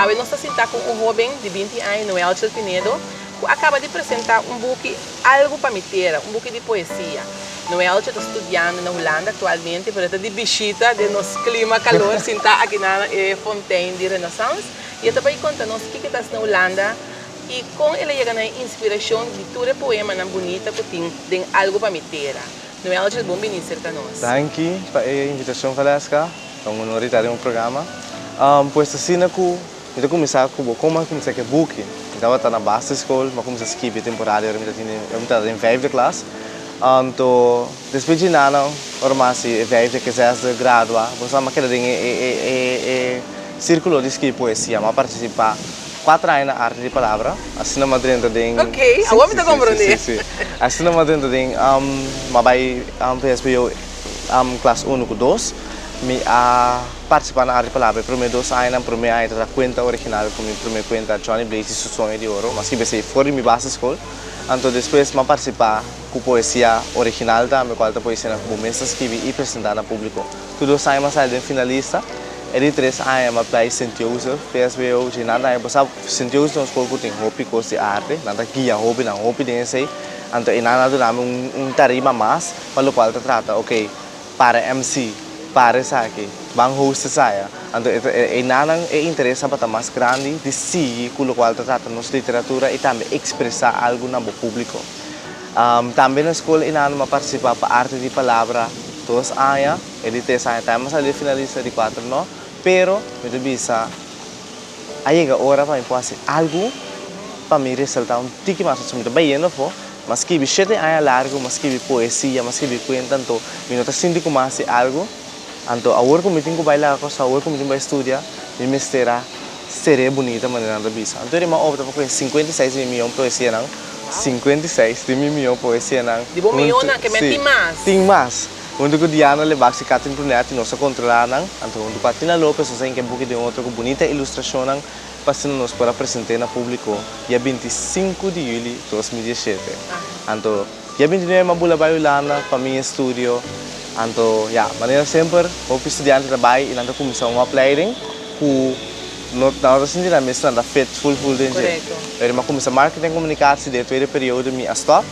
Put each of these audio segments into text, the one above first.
Awe nos ta sinta ku un hoben di binti aña, Noelchel Pinedo, ku a kaba di presenta un buki Algu pa mi tera, un buki di poesia. Noelchel ta studiando na Hulanda aktualmente, pero e ta di bishita den nos klima kalor sinta aki na e fontein di Renaissance i e ta bai konta nos kiko ta hasi na Hulanda i kon el a yega na e inspirashon di tur e poemanan bunita ku tin den Algu pa mi tera. Noelchel, bon bini serka nos. Danki pa e invitashon, Valeska. Ta un honor di ta den bo programa. Pues asina ku mi ta kuminsá ku bo, kon a kuminsá ku e buki? Mi tabata na basisschool, mi a kuminsá skibi e temporada ora mi ta tene, ora mi tabata den vijfde klas. Anto despues di nana, ora mi a hasi e vijfde ku e zesde gradua, bo sa mi a keda den e e e e sirkulo di skibi poesia. Mi a partisipá kuater aña na Arte di Palabra. Asina mi a drenta den. Ok, awor mi ta komprondé. Si, si, si. Asina mi a drenta den, mi a bai vsbo. Klas unu ku dos, mi a partisipá na Arte Palabra e promé dos añanan. Promé aña ta ta kuenta original ku mi promé kuenta Johnny Blaze i su Soño di Oro. Mas ki besei for di mi basisschool. Anto despues mi a partisipá ku poesia original tambe, kual ta poesianan ku bo mes ta skibi i presentá na públiko. Tur dos aña mi a sali den finalista. E di tres aña mi a bai Sint Joseph, VSBO. Dje nan ta aña pasá, Sint Joseph ta un skol ku tin hopi kos di arte. Nan ta guia hopinan hopi den esei. Anto e nan a duna mi un tarima mas. Pa lokual ta trata, ok, para MC, para esaki, ban host esaya. Anto e ta einanan e interes tabata mas grandi di sigui ku lokual ta trata nos literatura i tambe ekspresá algu na bo públiko. Tambe na skol einan mi a partisipá pa Arte di Palabra dos aña, e di tres aña tambe mi a sali finalista, di kuater no, pero mi ta bisa a yega ora pa mi por hasi algu pa mi resaltá un tiki mas, pasobra mi ta bayendo afó. M'a skibi shete aña largu, m'a skibi poesia, m'a skibi kuenta, anto mi no ta sinti ku m'a hasi algu. Anto awor ku mi tin ku bai laga Kòrsou, awor ku mi tin bai studia, mi mester a ser'é bunita manera nan ta bisa. Anto e m'a opta pa kohe 56 di mi mion poesianan, 56 di mi mion poesianan. Di bo mionnan ke men tin mas. Si, tin mas. Huntu ku Diana Lebacs i Katrin Brunetti nos a kontrolá nan, anto huntu ku Athena Lopez nos a hinka e buki den otro ku bunita ilustrashonnan. Pa asina nos por a present'é na públiko dia 25 di yüli 2017. Anto dia 29 m'a bula bai Hulanda pa mi estudio. Anto ya, manera semper hopi studiante ta bai i nan ta kuminsá un opleiding ku no nan no ta sinti nan mes nan ta fit ful ful den dje. Pero mi a kuminsá marketing en komunikatie den e tweede periodo mi a stòp.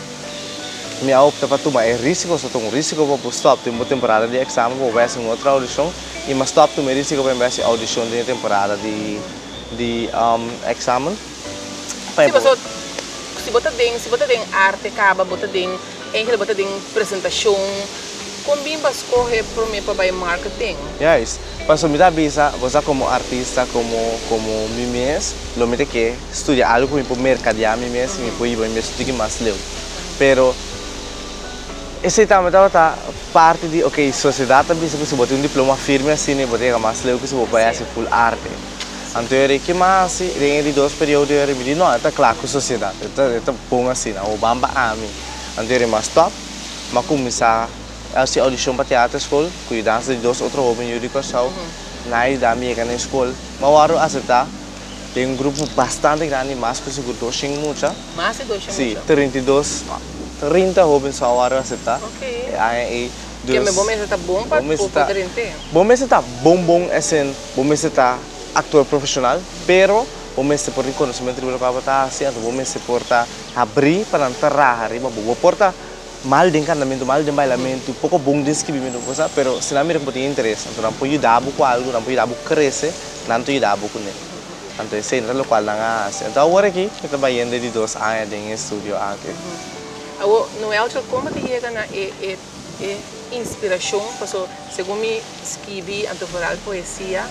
Mi a opta pa tuma e risiko, so ta un risiko pa bo stòp den bo temporada di eksamen pa bo bai hasi un otro audishon. I m'a stòp tuma e risiko pa mi bai hasi audishon den e temporada di di eksamen. Sí, pasobra si bo ta den, si bo ta den arte kaba, bo ta den, eigenlijk bo ta den presentashon, kon bin bo a skohe promé pa bai marketing? Juist. Pasobra mi ta bisa, bo sa komo artista, komo komo mi mes, lo mi ta ke studia algu ku mi por merkadeá mi mes i mi por hiba mi mes un tiki mas leu. Pero Esei tambe tabata parti di, ok, sosiedat ta bisa ku si bo tin un diploma firme asina bo ta yega mas leu ku si bo bai hasi ful arte. Anto e rei, ke mas hasi den e di dos periodo e rei mi di, no, e ta kla ku sosiedat, e ta e ta bon asina, awor ban pa ami. Anto e rei mas stòp, mi a kuminsá hasi audishon pa teaterskol ku yudansa di dos otro hoben yu di Kòrsou. Nan a yuda mi yega na e skol. Mi a wòrdu aseptá den un grupo bastante grandi, mas ku sigur 200 mucha. Mas di 200 mucha? Si, 32. 30 hoben so a wòrdu aseptá e aña ei. Dus, Keme bo mester ta bon pa bo por drent'é? Bo mester ta bon bon esei bo mester ta aktor profeshonal, pero bo mester por tin konosementu riba loke bo ta hasi, anto bo mester por ta habrí pa nan traha riba bo. Bo por ta mal den kantamentu, mal den bailamentu, poko bon den skibimentu, bo sa, pero si nan mira ku bo tin interes, anto nan por yuda bo ku algu, nan por yuda bo krese, nan ta yuda bo kuné. Anto esei no ta lokual nan a hasi. Anto awor aki mi ta bayendo di dos aña den e estudio aki. Awor, Noeltje, kon bo ta yega na e e e inspirashon? Paso segun mi skibi anto vooral poesia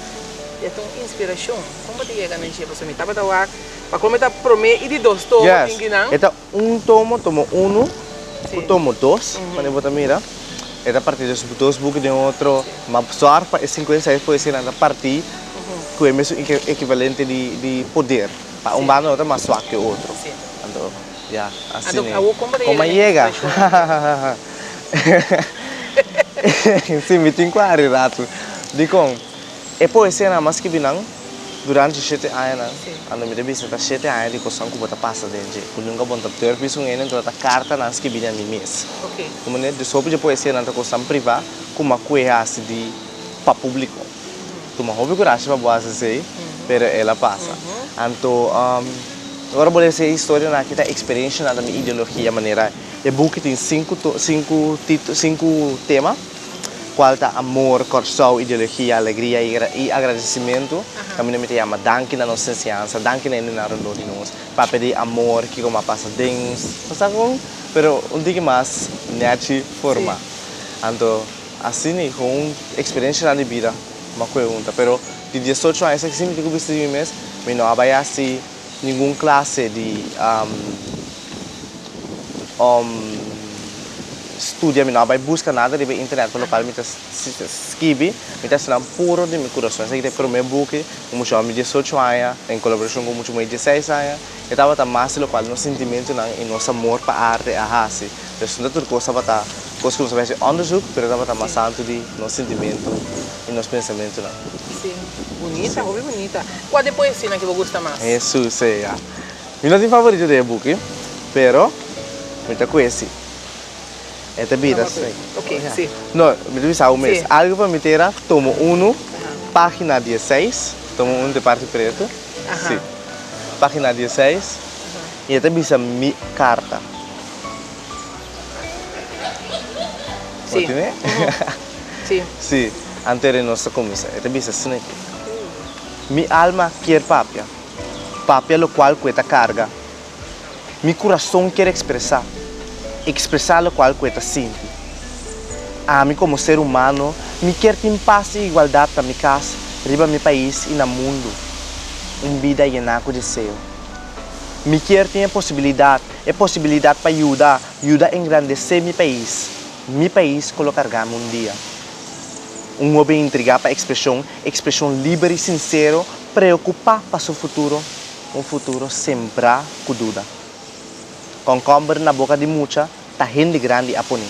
e ta un inspirashon. Kon bo ta yega na dje? Paso mi tabata wak pa kon mi ta prome i di dos tomo tin kinan. Yes, e ta un tomo, tomo unu ku tomo dos, manera bo ta mira. E ta partí dos dos buki den otro, ma sòrg pa e 56 poesianan ta partí ku e mesun ekivalente di di poder. Pa un banda no ta mas swak ke otro. Anto, ya, asina e. Kon a yega? Si, mi tin ku hari ratu. Dikon? E poesianan mas skibi nan durante shete añanan, anto mi ta bisa ta shete aña di kosnan ku bo ta pasa den dje, ku nunka bo no ta durf bisa un hende, anto ta kartanan skibi na mi mes. Komo ne, dus hopi dje poesianan ta kosnan privá ku mi a kueha hasi di pa públiko. Tuma hopi kurashi pa bo hasi esei. Pero el a pasa. Anto ora bo lesa e historianan aki ta experiencianan ta mi ideologia manera e buki tin sinku sinku sinku tema cual ta amor, Kòrsou, ideologia, alegria i agradesimentu. Kaminda mi ta yama danki na nos enseñansa, danki na hendenan rondó di nos, papia di amor, kiko mi a pasa den, bo sa kon? Pero un tiki mas nèchi forma. Anto asina ku un eksperensianan di bida mi a kohe hunta. Pero di diesocho aña esaki si mi tin ku bisa di mi mes, mi no a bai hasi ningun klase di studia, mi no a bai buska nada riba internet pa lokual mi ta skibi, mi ta hasi nan puro di mi kurason. Esaki ta e promé buki ku mucha hòmber di diesocho aña en kolaborashon ku mucha muhé di dieseis aña. E tabata mas di lokual nos sintimentunan i nos amor pa arte a hasi. Pues no ta tur kos tabata kos ku nos a bai hasi onderzoek, pero tabata mas tantu di nos sintimentu i nos pensamentunan. Sí, bunita, hopi bunita. Kua di e poesianan ki bo gusta mas? Hesus sea. Mi no tin favorito den e buki, pero mi ta ku esi. E ta bira así. Ok, sí. No, mi ta bisa awo mes. Algu pa mi tera, tomo unu, pagina dieseis, tomo unu di parti pretu. Sí. Pagina dieseis, i e ta bisa mi karta. Bo Sí. tene? Sí. Sí. Anto ere nos ta kuminsá. E ta bisa asina aki, Mi alma kier papia, papia lokual ku e ta karga. Mi kurason kier ekspresá, ekspresá lokual ku e ta sinti. Ami komo ser humano, mi kier tin pas i igualdat na mi kas, riba mi pais i na mundu. Un bida yená ku deseo. Mi kier tin e posibilidat, e posibilidat pa yuda, yuda engrandesé mi pais, mi pais ku lo kargá mi un dia. Un hoben intrigá pa ekspreshon, ekspreshon liber i sinsero, preokupá pa su futuro. Un futuro sembrá ku duda. Kònkòmber na boka di mucha ta hende grandi a pone.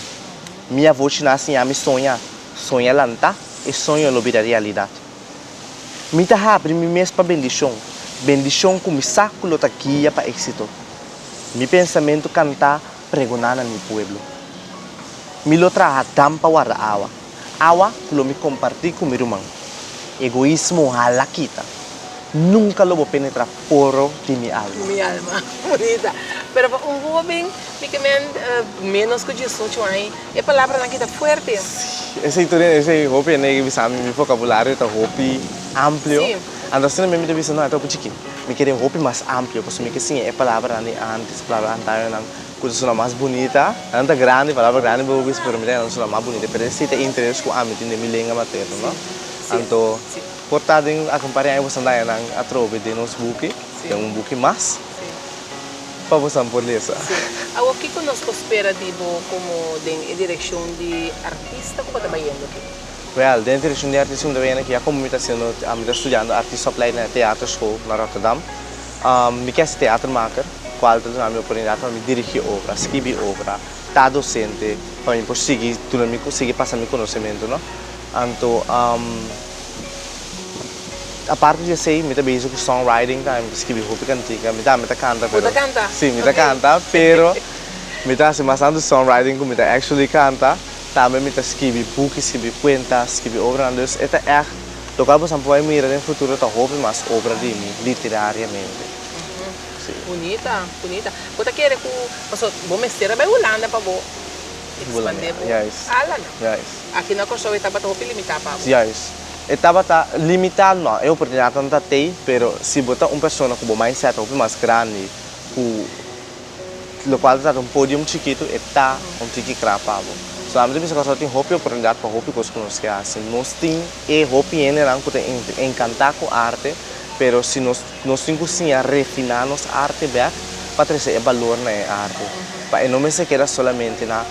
Mi avochi nan a siña mi soña, soña lantá, e soño lo bira realidat. Mi ta habri mi mes pa bendishon, bendishon ku mi sa ku lo ta guia pa éksito. Mi pensamentu kantá pregoná na mi pueblo. Mi lo traha dam pa warda awa, awa ku lo mi kompartí ku mi ruman. Egoismo hala kita. Nunka lo bo penetrá poro di mi alma. Mi alma. Bunita. Pero pa un hóben, mi ke men ménos ku diesocho aña, e palabranan ki ta fuerte. Sí, esei tur esei hopi hende ke bisa mi, mi vokabulario ta hopi amplio. Sí. Anto asina mi ta bisa, no, e ta hopi chikí. Mi kere hopi mas amplio, pasobra mi ke siña e palabranan di ántes, palabra antañonan ku ta sona mas bunita. Nan ta grandi, palabra grandi bo bisa, pero mi ta nan sona mas bunita. Pero esei ta interes ku ami tin den mi lenga materno, no? Anto por ta den akompañá boso nan atrobe den nos buki, den un buki mas, pa boso por lesa. Awor kiko nos por spera di bo komo den e direkshon di artista ku bo ta bayendo aki? Wèl, den e direkshon di artista ku mi ta bayendo aki, ya komo mi ta hasiendo, mi ta studiando artiestopleiding na e teaterschool na Rotterdam, mi ke hasi theatermaker, kual ta duna mi oportunidat pa mi dirigí obra, skibi obra, ta dosente, pa mi por sigui duna mi, sigui pasa mi konosementu, no. Anto aparte di esei mi ta bezig ku songwriting tambe, mi ta skibi hopi kantika, mi tambe ta kanta Bo pero ta kanta? si mi ta Ok. kanta pero mi ta hasi mas tantu songwriting ku mi ta actually kanta, tambe mi ta skibi buki, skibi kuenta, skibi obranan, dus e ta ègt lokual boso por bai mira den futuro ta hopi mas obra di mi literariamente, si. Bunita, bunita. Bo ta kere ku paso bo mester a bai Hulanda pa bo Expandé bo alanan. Aki na Kòrsou e tabata hopi limitá pa bo. Juist. E tabata limitá, no, e oportunidatnan ta tei, pero si bo ta un persona ku bo mindset hopi mas grandi ku lokual ta trata un podium chikitu, e ta un tiki kra pa bo. So ami ta bisa Kòrsou tin hopi oportunidat pa hopi kos ku nos ke hasi. Nos tin e hopi hendenan ku ta enkantá ku arte, pero si nos nos tin ku siña refiná nos arte bèk pa trese e balor na e arte. Pa e no mester keda solamente na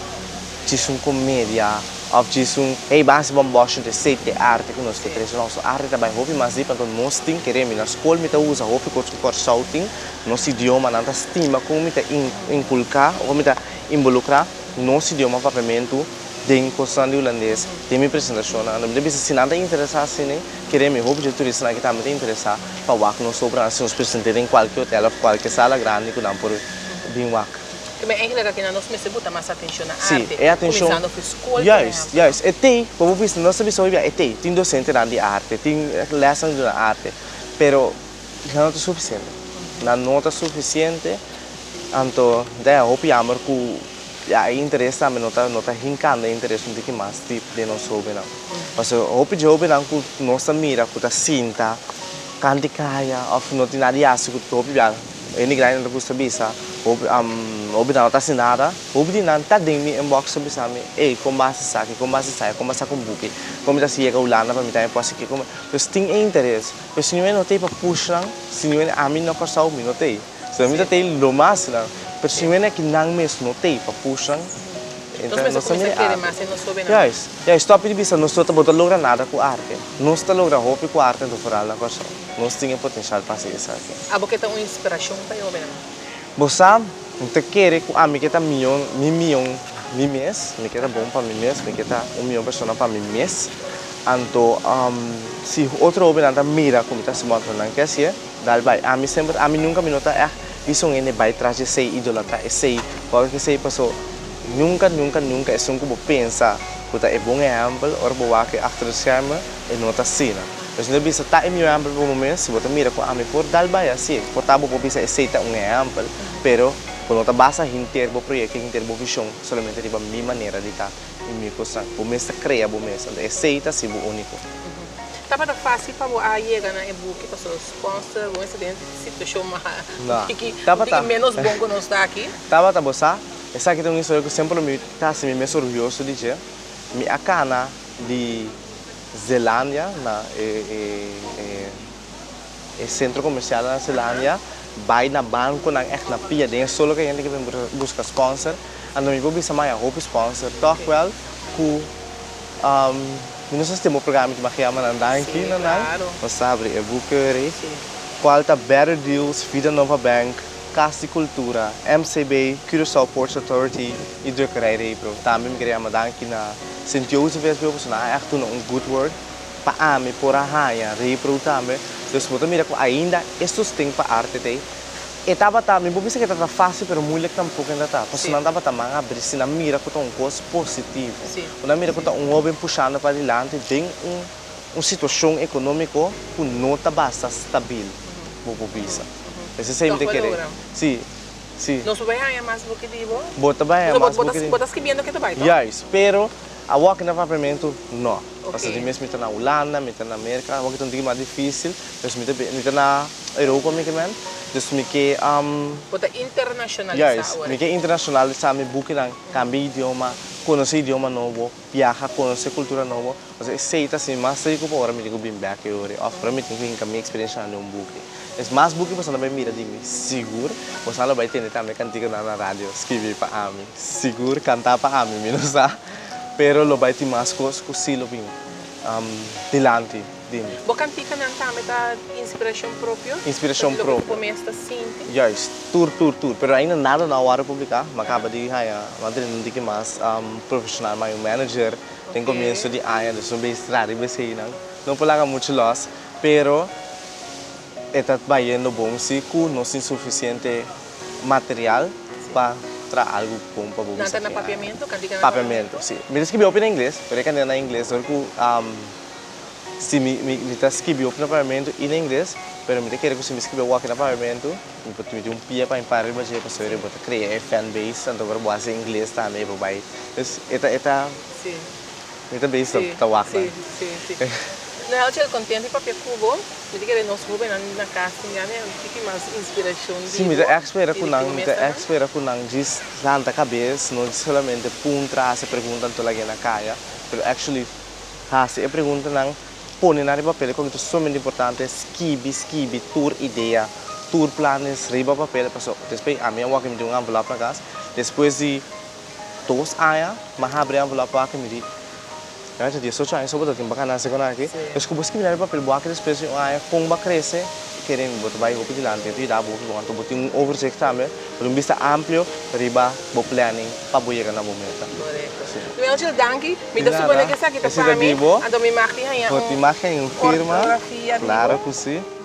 djis un komedia òf djis un hey ban hasi bòmbòshi te esei te arte ku nos ke trese. No, so arte ta bai hopi mas dip anto nos tin kere mi na skol mi ta usa hopi kos ku Kòrsou tin, nos idioma nan ta stima kon mi ta inkulká o kon mi ta inbolukrá nos idioma papiamentu den kosnan di hulandes den mi presentashonnan. Anto mi ta bisa si nan ta interesá asina kere mi hopi dje turistanan aki tambe ta interesá pa wak nos obranan si nos present'é den kualke hotel òf kualke sala grandi ku nan por bin wak. Ke men eigenlijk aki nan nos mester buta mas atencion na Sí, arte, e atencion, kuminsando for skol por juist, ehempel. juist. E tei, bo por bisa, nos ta bisa hopi bia e tei, tin docentenan di arte, tin lesnan di duna arte, Pero nan no ta sufisiente. Nan no ta sufisiente, anto ta hopi jammer ku ya e interes tambe no ta no ta hinkando e interes un tiki mas dip den nos hobennan. Pasobra hopi dje hobennan ku nos ta mira ku ta sinta kant di kaya òf no tin nada di hasi ku hopi bia hende grandi nan ta gusta bisa hopi hobennan no ta hasi nada. Hopi di nan ta den mi inbox ta bisa mi, ey kon bo hasi esaki, kon bo hasi esaya, kon bo a saka un buki, kon mi ta hasi yega Hulanda pa mi tambe por hasi kiko. Pues tin e interes, pero si niun no ta ei pa push nan, si niun ami na Kòrsou mi no ta ei. Si ami ta ta ei lo mas nan, pero si niun aki nan mes no ta ei pa push nan, Nos mester kuminsá kere mas den nos hobennan. Juist, juist, stòp di bisa nos no ta bo ta logra nada ku arte. Nos ta logra hopi ku arte anto foral na Kòrsou. Nos tin e potenshal pa hasi esaki. Abo ke ta un inspirashon pa e hobennan? Bo sa, mi ta kere ku ami ke ta mion, mi mion mi mes, mi ke ta bon pa mi mes, mi ke ta un mion persona pa mi mes. Anto, si otro hobennan ta mira ku mi ta hasi bon, anto nan ke hasié, dal bai. Ami semper, ami nunka mi no ta ègt bisa un hende bai tras di esei, idolatrá esei, wòrdu esei, paso nunka, nunka, nunka esun ku bo pensa ku ta e bon ehèmpel, ora bo wak e achter de schermen, e no ta asina. Pues mi ta bisa ta e mihó ehèmpel pa bo mes, si bo ta mira ku ami por dal bai hasi, por ta bo por bisa esei ta un ehèmpel, pero bo no ta basa henter bo proyekto, henter bo vishon solamente riba mi manera di ta i mi kosnan. Bo mes ta krea bo mes, anto esei ta hasi bo úniko. Tabata fásil pa bo a yega na e buki pasobra sponsor bo mester den situashon mas un tiki un tiki ménos bon ku nos ta aki? Tabata, bo sa, esaki ta un historia ku semper lo mi ta hasi mi mes orguyoso di dje. Mi a kana di Zelandia na e e sentro komersial na Zelandia bai na bankonan ègt na pia den e solo ku e hende ke bin buska sponsor anto mi por bisa maya hopi sponsor tòg wèl ku mi no sa si tin bo programa mi ta yama nan danki na nan nos ta habri e boekeri kual ta Better Deals Vida Nova Bank Kas di Kultura MCB Curaçao Ports Authority i Drukkerij Repro tambe mi kere yama danki na Sint Joseph SBO pasobra nan a ègt duna un good work pa ami por a haña repro tambe. Dus bo ta mira ku ainda e sosten pa arte ta ei. E tabata, mi por bisa ku e tabata fásil pero moeilijk tampoko e ta. Pasobra nan tabata man abrí si nan mira ku ta un kos positivo. Ku nan mira ku ta un hóben pushando padilanti den un un situashon ekonómiko ku no ta basta stabil, bo por bisa. Esei mi ta kere. Sí. Sí. Nos por bai haña mas buki di bo? Bo ta bai haña mas buki di mi. Bo ta skibiendo ke ta bai, to? Juist, pero awor aki na papiamentu, no. Pasobra di mes mi ta na Hulanda, mi ta na Merka, awor aki ta un tiki mas difisil, dus mi ta mi ta na Europa mi ke men, dus mi ke. Bo ta internashonalisá Juist, mi ke internashonalisá mi bukinan, kambia idioma, konosé idioma nobo, biaha, konosé kultura nobo. Pasobra esei ta hasi mi mas riku pa ora mi tin ku bin bèk e ora, òf ora mi tin ku hinka mi eksperensianan den un buki. Es mas buki boso lo bai mira di mi, sigur. Boso lo bai tende tambe kantikanan na radio skibi pa ami, sigur. Kantá pa ami, mi no sa. Pero lo bai tin mas kos ku si lo bin dilanti di mi. Bo kantikanan tambe ta inspirashon propio? Inspirashon propio. Loke ku bo mes ta sinti? Juist. Tur, tur, tur. Pero ainda nada no a wòrdu publiká. Mi a kaba di haña, mi a drenta un tiki mas profeshonal, mi a haña un manager den komienso di aña, dus mi a bin traha riba eseinan. No por laga muchu lòs. Pero e ta bayendo bon si cu nos tin suficiente material pa traha algo bon pa bo Nan bisa ta na fin aña. papiamento? Cantica na Papiamento, papiamento? si. Mi ta skibi hopi na ingles, pero e cantica na ingles dor cu si mi mi ta skibi hopi na papiamento y na ingles, pero mi ta kere cu si mi skibi awor aki na papiamento mi por mi tin un pia pa mi para riba dje pasobra bo ta crea e fan base anto ora bo haci ingles tambe e por bay. Dus e ta e ta. Mi ta bezig ta wak nan. Sí, sí, sí. Noel Chel contento di papia cu bo. Mi ta kere nos hobennan na cas tin gana un tiki mas inspiracion di bo. Sí, mi ta ègt spera cu nan, mi ta ègt spera cu nan djis lanta cabes, no solamente puntra, haci pregunta anto lag'e na caya, pero actually haci e preguntanan, pone nan riba papel, cu ta sumamente importante, skibi, skibi tur idea, tur planes riba papel, pasobra despues ami a wak mi tin un envelop na cas, despues di Dos aña m'a habri envelop aki mi di, Ya ta diesocho aña so bo ta tin pa gana asina con aki. Pues cu bo skibi na e papel bo aki despues di un aña con bo a crece keren bo ta bay hopi dilanti e ta yuda bo hopi bon. Anto bo tin un overzicht tambe, bo tin un bista amplio riba bo planning pa bo yega na bo meta. Correcto. Melchel danki. Mi ta supone cu esaki ta pa mi. Anto mi mag di haña un Bo tin mag haña un firma. Ortografia di bo. Claro cu si.